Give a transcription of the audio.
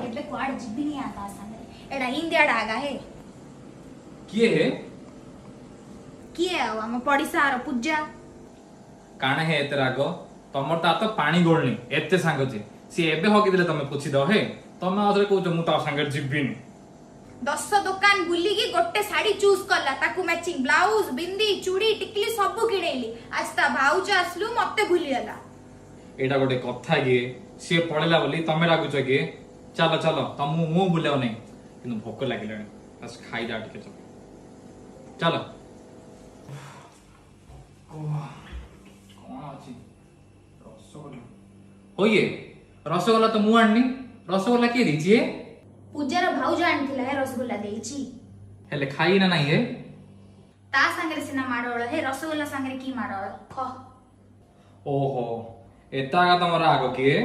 ଏବେ କୁଆଡେ ଯିବିନି ଆ ତା ସାଙ୍ଗରେ। ଏଟା ଇନ୍ଦିଆଡା ଆଗା ହେ। କିଏ ହେ? କିଏ ଆଉ, ଆମ ପଡିଶାର ପୂଜା। କାଣା ହେ ଏତେ ରାଗ ତମର? ତା ତ ପାଣି ଗୋଳନି ଏତେ ସାଙ୍ଗ ଯେ ସିଏ ଏବେ ହଗିଦେଲେ ତମେ ପୋଛିଦବ ହେ। ତମେ ଆଉଥରେ କହୁଛ ମୁଁ ତା ସାଙ୍ଗରେ ଯିବିନି। 10 ଦୋକାନ ବୁଲିକି ଗୋଟେ ଶାଢୀ ଚୁଜ୍ କଲା, ତାକୁ ମ୍ୟାଚିଂ ବ୍ଲାଉଜ, ବିନ୍ଦି, ଚୁଡ଼ି, ଟିକଲି ସବୁ କିଣେଇଲି। ଆଜି ତା ଭାଉଜ ଆସିଲୁ ମତେ ଭୁଲିଗଲା। ଏଇଟା ଗୋଟେ କଥା କିଏ? ସିଏ ପଳେଇଲା ବୋଲି ତମେ ରାଗୁଛ କିଏ? ଚାଲ ଚାଲ, ତମକୁ ମୁଁ ବୁଲାଉ ନାହିଁ, କିନ୍ତୁ ଭୋକ ଲାଗିଲାଣି, ବାସ୍ ଖାଇଦା ଟିକେ। ଚାଲ ଚାଲ। କଣ ଅଛି? ରସଗୋଲା ହୋଇଏ? ରସଗୋଲା ତ ମୁଁ ଆଣିନି। ରସଗୋଲା କିଏ ଦେଇଛି ହେ? ପୂଜାର ଭାଉଜ ଆଣିଥିଲା ହେ, ରସଗୋଲା ଦେଇଛି। ହେଲେ ଖାଇ ନା ନାହିଁ ହେ? ତା ସାଙ୍ଗରେ ସିନା ମାଡ଼ଗୋଳ ହେ, ରସଗୋଲା ସାଙ୍ଗରେ କି ମାଡ଼ଗୋଳ କହ? ଓହୋ, ଏତା ଆଗ ତମର ଆଗ କିଏ?